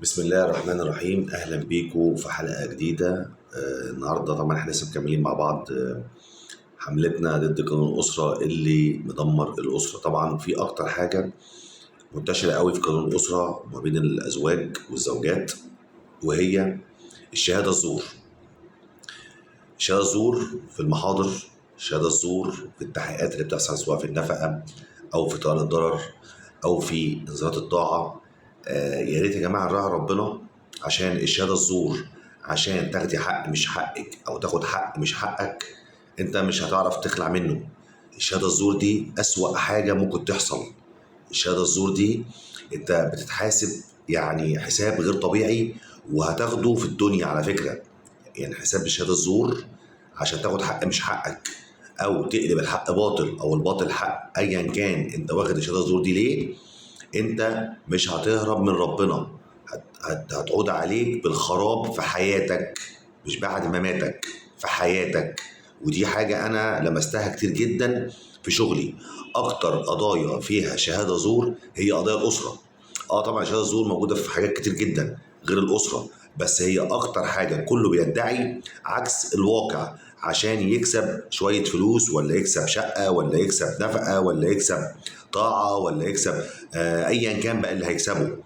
بسم الله الرحمن الرحيم. اهلا بيكم في حلقة جديدة. النهارده طبعا احنا لسه مكملين مع بعض حملتنا ضد قانون الاسرة اللي مدمر الاسرة. طبعا في اكتر حاجة منتشرة قوي في قانون الاسرة ما بين الازواج والزوجات، وهي الشهادة الزور. الشهادة الزور في المحاضر، الشهادة الزور في التحقيقات اللي بتحصل سواء في النفقة او في طلاق الضرر او في انذارات الطاعة. يا ريت يا جماعة نراعي ربنا عشان الشهادة الزور، عشان تاخدي حق مش حقك او تاخد حق مش حقك، انت مش هتعرف تخلع منه. الشهادة الزور دي اسوأ حاجة ممكن تحصل. الشهادة الزور دي انت بتتحاسب يعني حساب غير طبيعي، وهتاخده في الدنيا على فكرة. يعني حساب الشهادة الزور عشان تاخد حق مش حقك، او تقلب الحق باطل او الباطل حق، ايا كان انت واخد الشهادة الزور دي ليه، انت مش هتهرب من ربنا. هتعود عليك بالخراب في حياتك، مش بعد مماتك، في حياتك. ودي حاجة أنا لمستها كتير جدا في شغلي. أكتر قضايا فيها شهادة زور هي قضايا الأسرة. طبعا شهادة زور موجودة في حاجات كتير جدا غير الأسرة، بس هي أكتر حاجة كله بيدعي عكس الواقع عشان يكسب شوية فلوس، ولا يكسب شقة، ولا يكسب نفقة، ولا يكسب طاعة، ولا يكسب أيا كان بقى اللي هيكسبه.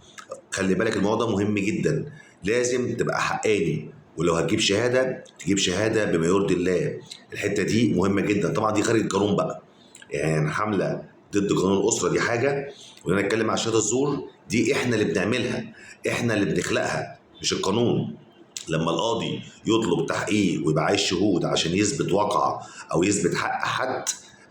خلي بالك الموضوع ده مهم جدا، لازم تبقى حقاني، ولو هتجيب شهادة تجيب شهادة بما يرضي الله. الحتة دي مهمة جدا. طبعا دي خارج القانون بقى، يعني حملة ضد قانون الأسرة دي حاجة، وإن أنا أتكلم على شهادة الزور دي إحنا اللي بنعملها، إحنا اللي بنخلقها، مش القانون. لما القاضي يطلب تحقيق ويبقى عايز شهود عشان يثبت واقعة أو يثبت حق حد،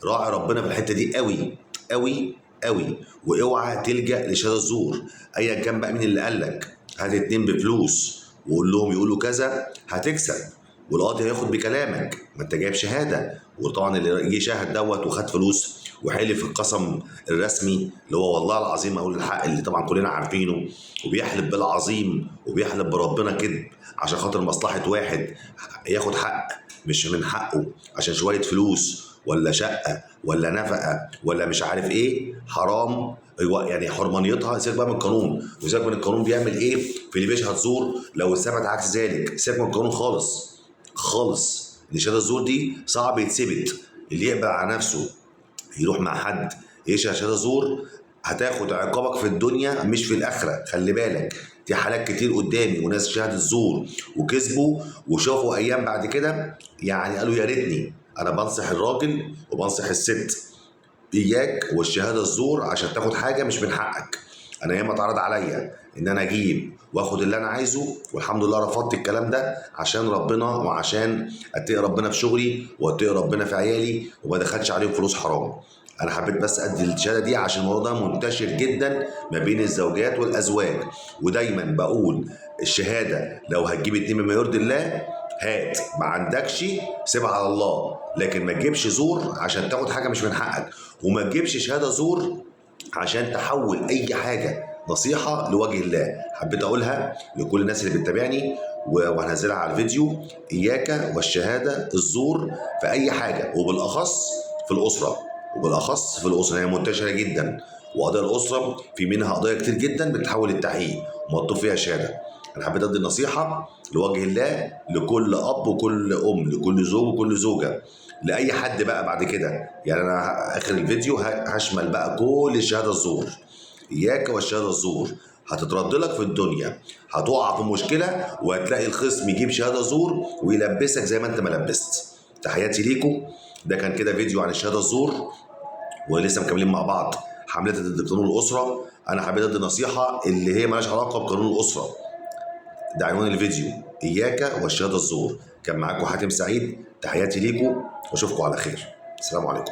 راعي ربنا في الحتة دي قوي قوي قوي، واوعى تلجأ لشهادة الزور ايا كان بقى مين اللي قالك هات اتنين بفلوس وقول لهم يقولوا كذا، هتكسب والقاضي هياخد بكلامك، ما انت جايب شهادة. وطبعا اللي جه شاهد دوت وخد فلوس وحلف القسم الرسمي اللي هو والله العظيم اقول الحق، اللي طبعا كلنا عارفينه، وبيحلف بالعظيم وبيحلف بربنا كذب عشان خاطر مصلحة واحد ياخد حق مش من حقه عشان شوية فلوس ولا شقة ولا نفقة ولا مش عارف ايه. حرام يعني حرمانيتها. سيبك بقى من القانون، وسيبك من القانون بيعمل ايه في اللي بيشهد زور لو ثبت عكس ذلك. سيبك من القانون خالص خالص. اللي شهادة الزور دي صعب يتثبت. اللي يقبل على نفسه يروح مع حد يشهد شهادة زور هتاخد عقابك في الدنيا مش في الآخرة. خلي بالك، دي حالات كتير قدامي وناس شهدت زور وكسبوا وشافوا أيام بعد كده يعني قالوا يا ريتني. أنا بنصح الراجل وبنصح الست، إياك والشهادة الزور عشان تاخد حاجة مش من حقك. أنا ياما اتعرض عليا إن أنا أجيب وآخد اللي أنا عايزه، والحمد لله رفضت الكلام ده عشان ربنا، وعشان أتقي ربنا في شغلي وأتقي ربنا في عيالي، وما دخلش عليهم فلوس حرام. أنا حبيت بس أدي الشهادة دي عشان الموضوع ده منتشر جدا ما بين الزوجات والأزواج. ودايما بقول الشهادة لو هتجيب اتنين بما يرضي الله هات، ما عندكش سيبها على الله، لكن ما تجيبش زور عشان تاخد حاجة مش من حقك، وما تجيبش شهادة زور عشان تحول أي حاجة. نصيحة لوجه الله حبيت أقولها لكل الناس اللي بتتابعني، وهنزلها على الفيديو. إياك والشهادة الزور في أي حاجة، وبالأخص في الأسرة. وبالأخص في الأسرة هي منتشرة جدا، وقضايا الأسرة في منها قضايا كتير جدا بتتحول للتحقيق ومطلوب فيها شهادة. أنا حبيت أدي النصيحة لوجه الله لكل أب وكل أم، لكل زوج وكل زوجة، لأي حد بقى بعد كده. يعني أنا آخر الفيديو هشمل بقى كل الشهادة الزور. إياك والشهادة الزور، هتترد لك في الدنيا، هتقع في مشكلة وهتلاقي الخصم يجيب شهادة زور ويلبسك زي ما أنت ما لبست. تحياتي ليكم. ده كان كده فيديو عن الشهادة الزور، ولسه مكملين مع بعض حملة ضد قانون الأسرة. أنا حبيت أدي نصيحة اللي هي مالهاش علاقة بقانون الأسرة. ده عنوان الفيديو، إياك والشهادة الزور. كان معاكم حاتم سعيد، تحياتي ليكم وأشوفكم على خير. السلام عليكم.